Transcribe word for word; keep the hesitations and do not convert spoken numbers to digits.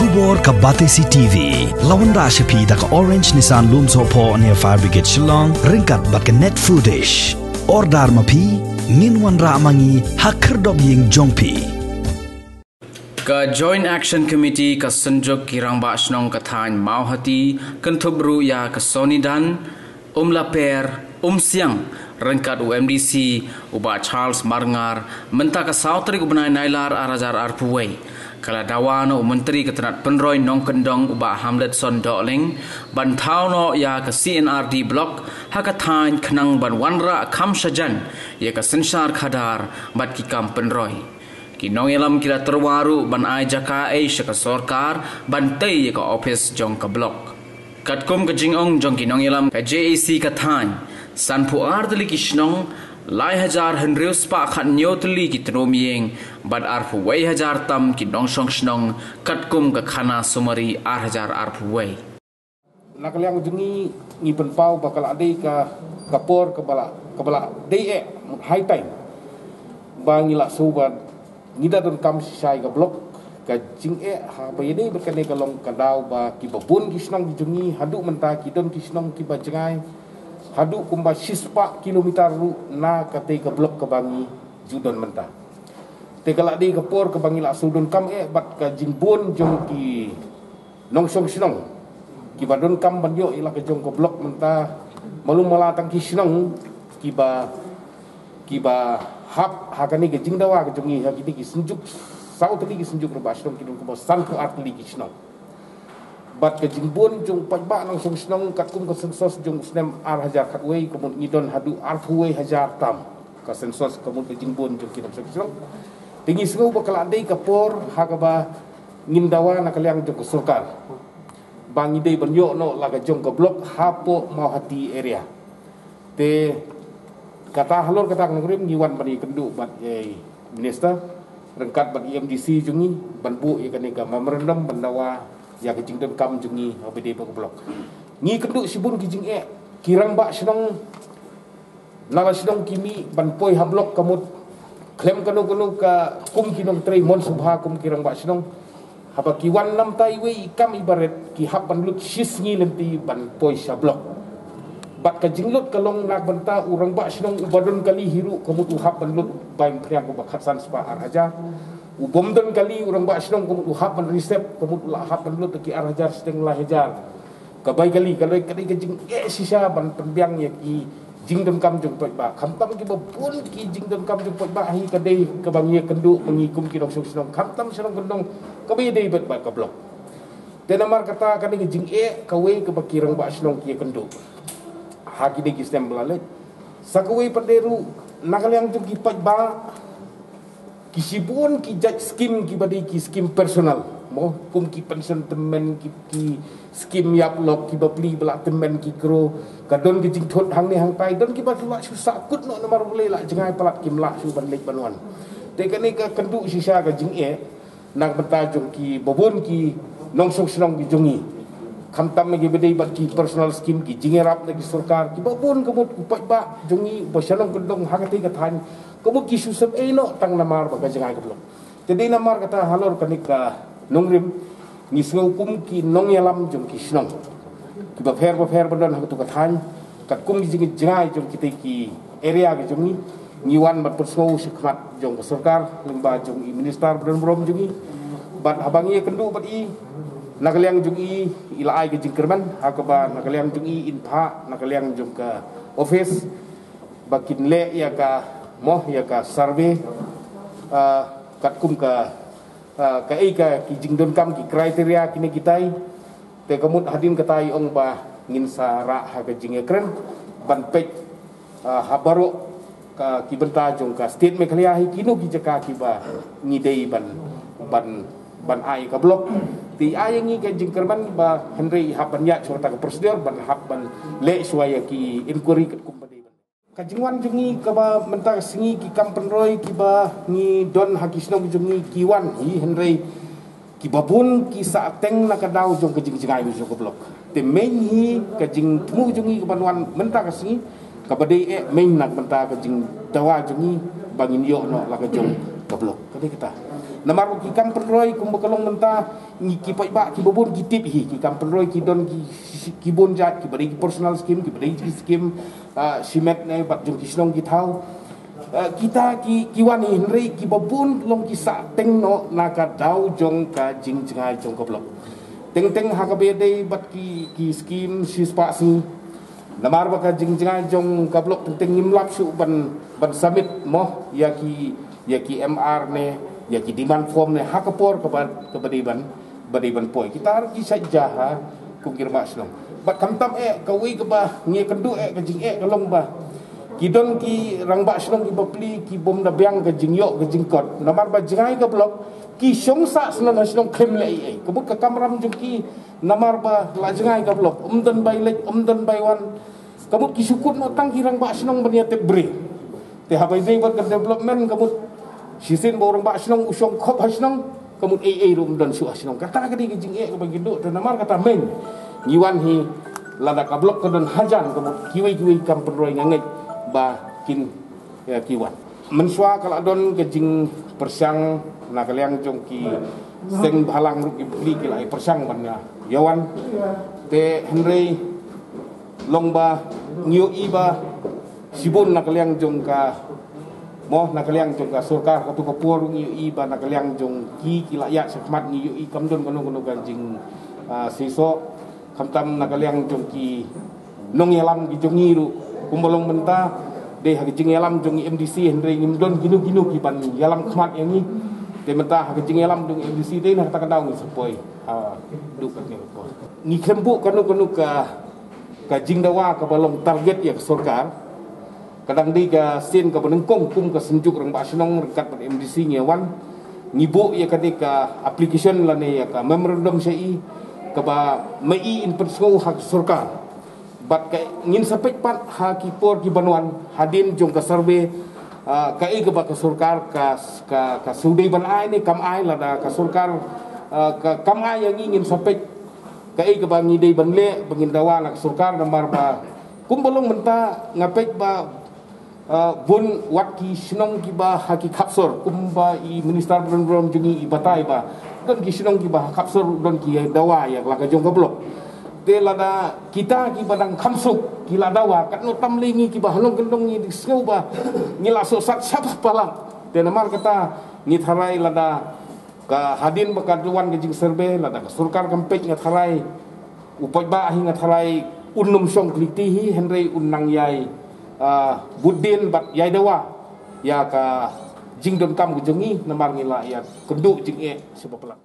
Khubor ka Batesi T V la wanrah sha phi da ka Orange Nissan Lumsohphoh near Fire Brigade Shillong ryngkat bad ka Net Foodish. Order ma phi, ngin wanrah ma ngi ha khyrdop ïing jong phi. Ka Joint Action Committee ka Synjuk ki Rangbah Shnong ka thaiñ Mawhati kynthup ruh ïa ka Sonidan Umlaper Umsiang ryngkat u M D C u Bah Charles Marngar mynta ka saw tarik u bnai Nailar ar hajar arphew wei. Ka la dawa na u Myntri ka tnat pynroi nongkyndong u Bah Hamletson Dohling ban thaw noh ïa ka C N R D block ha ka thaiñ khnang ban wanrah kham shajan ïa ka synshar khadar bad ki kam pynroi. Ki nongïalam ki la tyrwa ruh ban ai jaka ei sha ka sorkar ban tei ïa ka ophis jong ka block. Katkum ka jingong jong ki nongïalam ka J A C ka thaiñ, sanphew ar tylli ki shnong, lai hajar hynriew spah khatñiew tylli ki tnum ïing bad arphew wei hajar tam ki nongshong shnong katkum ka khana sumari ar hajar arphew wei. Na ka liang jong ngi, ngi pynpaw ba ka la dei ka, ka por kaba la, kaba la dei eh, high time ba ngi la shu ba ngi da donkam shisha ïa ka block. Ka jingeh haba ïadei bad kane ka long ka daw ba kiba bun ki shnong ki jong ngi haduh mynta ki don ki shnong kiba jngai haduh kumba shispah kilometer ruh na katei ka block kaba ngi ju don mynta. Te ka la dei ka por kaba ngi la shu donkam eh bad ka jingbun jong ki nongshong shnong kiba donkam ban ïoh ïa la ka jong ka block mynta, malu mala tang ki shnong kiba, kiba hap ha kane ka jingdawa ka jong ngi ha kine ki synjuk, saw tylli ki synjuk rangbah shnong ki don kumba sanphew ar tylli ki shnong. Bad ka jingbun jong paidbah nongshong shnong katkum ka census jong u snem ar hajar khatwei ka mut ngi don haduh arphew wei hajar tam ka census ka mut ka jingbun jong ki nongshong shnong. Te ngi sngew ba ka la dei ka por ha kaba ngin dawa na ka liang jong ka sorkar ba ngi dei ban ïoh noh la ka jong ka block hapoh Mawhati area. Te kata halor kata ka nongrim ngi wan ban ïakynduh bad ïa i minister ryngkat bad i M D C jong ngi ban buh ïa kane ka memorandum ban dawa ïa ka jingdonkam jong ngi haba dei ba ka block. Ngi kynduh shibun ki jingeh, ki rangbah shnong na la shnong ki mih ban poi ha block ka mut khlem kano kano ka kum ki nongtrei mon subha kum ki rangbah shnong. Haba ki wan namta iwei i kam iba rit ki hap ban lut shisngi lynti ban poi sha block. Bad ka jinglut ka long na ka bynta u rangbah shnong uba don kali hi ruh ka mut u hap ban lut bai mphriang kumba khatsan spah ar hajar. U bym don kali u rangbah shnong ka mut u hap ban reserve ka mut u la hap ban lut ki ar hajar shiteng lai hajar. Ka bai kali ka loi ka dei ka jingeh shisha ban pynbiang ïa ki jingdonkam jong paidbah. Khamtam kiba bun ki jingdonkam jong paidbah hi ka dei kaba ngi ïakynduh ma ngi kum ki nongshong shnong khamtam shnong kyndong kaba ïadei bad bad ka block. Te namar kata kane ka jingeh kawei kaba ki rangbah shnong ki ïakynduh ha kine ki snem ba la leit. Sa kawei pat de ruh na ka liang jong ki paidbah ki shibun ki jait skim kiba dei ki skim personal mo, kum ki pension tymmen, ki, ki skim ïap lok, kiba pli ba la tymmen ki kro. Ka don ki jingthut hangne hangtai, don kiba la shu sahkut noh namar balei la jngai palat kim lah shu ban leit ban wan. Te kane ka kynduh shisha ka jingeh na ka bynta jong kiba bun ki nongshong shnong ki jong ngi. Khamtam kiba dei bad ki personal skim, ki jingïarap na ki sorkar, kiba bun ka mut u paidbah jong ngi ba sha nongkyndong ha katei ka thaiñ ka mut ki shu sep ei noh tang namar ba ka jngai ka block. Te dei namar kata halor kane ka nongrim ngi sngew kum ki nongïalam jong ki shnong kiba pher ba pher ba don ha katu ka thaiñ katkum ki jingïajngai jong kitei ki area ki jong ngi, ngi wan ban pynsngew shakhmat jong ka sorkar lyngba jong i minister ba don burom jong ngi. Bad haba ngi ïakynduh bad i na ka liang jong i, i la ai ka jingkyrmen ha kaba na ka liang jong i in phah na ka liang jong ka office ba kin leh ïa ka, mo, ïa ka survey, ah, katkum ka, ah, kaei ka ki jingdonkam ki criteria kine kitai. Te ka mut hadien kata i ong ba ngin sa rah ha ka jingïakren ban peit, ah, ha baroh ka ki bynta jong ka state Meghalaya hi kino ki jaka kiba ngi dei ban, ban, ban ai ka block. Te ai ngi ka jingkyrmen ba hynrei hap ban ïaid shuwa kata ka procedure ban hap ban leh shuwa ïa ki inquiry katkum ba dei ban. Ka jingwan jong ngi kaba mynta ka sngi ki kam pynroi kiba ngi don ha ki shnong jong ngi ki wan hi hynrei kiba bun ki sa teng na ka daw jong ka jingjngai jong ka block. Te main hi ka jingthmu jong ngi kaba wan mynta ka sngi kaba dei eh main na ka bynta ka jingdawa jong ngi ba ngin ïoh noh la ka jong ka block. Ka dei kata. Namar ki kam pynroi kumba ka long mynta, ngi ki paidbah kiba bun ki tip hi, ki kam pynroi ki don ki, ki bun jait, kiba dei ki personal scheme, kiba dei ki scheme, ah, shimet ne bad jong ki shnong ki thaw. Ah, kita ki, ki wan hi hynrei kiba bun long ki sah teng noh na ka daw jong ka jingjngai jong ka block. Teng teng ha kaba ïadei bad ki, ki scheme shispah sngi. Namar ba ka jingjngai jong ka block teng teng ngim lap shuh ban, ban submit mo ïa ki, ïa ki M R ne ïa ki demand form ne ha ka por kaba, kaba dei ban, ba dei ban poi. Kita ruh ki shait ja ha kum ki rangbah shnong. Bad khamtam eh kawei kaba ngi kynduh eh ka jingeh ka long ba ki don ki rangbah shnong kiba pli ki bym da biang ka jingïoh ka jingkot. Namar ba jngai ka block ki shong sah shnong ha shnong khlem leh ei ei. Ka mut ka kamram jong ki namar ba la jngai ka block, um don bai leit, um don bai wan. Ka mut ki shu kut noh tang ki rangbah shnong ban ïa tep briew. Te haba ïadei bad ka development ka mut shisien ba u rangbah shnong u shong khop ha shnong, ka mut ei ei ruh um don shuh ha shnong. Kata ka dei ka jingeh kaba ngi duh, te namar kata mynta ngi wan hi lada ka block ka don hajan, ka mut kiwei kiwei kam pynroi nga ngeit ba kin, ïa, ki wan. Mynshuwa ka la don ka jingpyrshang na ka liang jong ki seng bhalang ruh ki bli ki la ïa pyrshang ban ïa wan. Te hynrei long ba ngi ïohi ba shibun na ka liang jong ka, mo, na ka liang jong ka sorkar, kato ka por ngi ïohi ba na ka liang jong ki, ki la ïaid shakhmat ngi ïohi kam don kano kano ka jing, ah, seisoh. Khamtam na ka liang jong ki nongïalam ki jong ngi ruh kumba long mynta, dei ha ka jingïalam jong i M D C hynrei ngim don kino kino ki ban ïalam khmat ïa ngi. Te mynta ha ka jingïalam jong i M D C dei na kata ka daw ngi sa poi ha duh katne ka por. Ngi khlem buh kano kano ka, ka jingdawa kaba long target ïa ka sorkar. Ka dang dei ka sien kaba nyngkong kum ka Synjuk Rangbah Shnong ryngkat bad M D C ngi wan. Ngi buh ïa kane ka application lane ïa ka memorandum sha i, kaba ma i in pynsngew ha ka sorkar. Bad ka ngin sa peit pat ha ki por ki ban wan hadien jong ka survey, ah, kaei kaba ka sorkar ka, ka, ka shu dei ban ai ne kam ai, lada ka sorkar, ah, ka kam ai ïa ngi ngin sa peit kaei kaba ngi dei ban leh, ba ngin dawa na ka sorkar namar ba kumba long mynta nga peit ba, ah, bun wat ki shnong kiba ha ki khap sor, kumba i Minister Brandrom jong ngi i batai ba don ki shnong kiba ha khap sor don ki dawa ïa la ka jong ka block. Te lada kita kiba dang kham suk ki la dawa, katno tam lei ngi kiba ha nongkyndong ngi dei sngew ba ngi la sohsat shaba palat. Te namar kata ngi tharai lada ka hadien ba ka wan ka jingsurvey, lada ka sorkar kam peit nga tharai u paidbah hi nga tharai un nym shong khliti hi hynrei un nang ïai, ah, bud dien bad ïai dawa ïa ka jingdonkam ka jong ngi namar ngi la ïa kynduh jingeh shaba palat.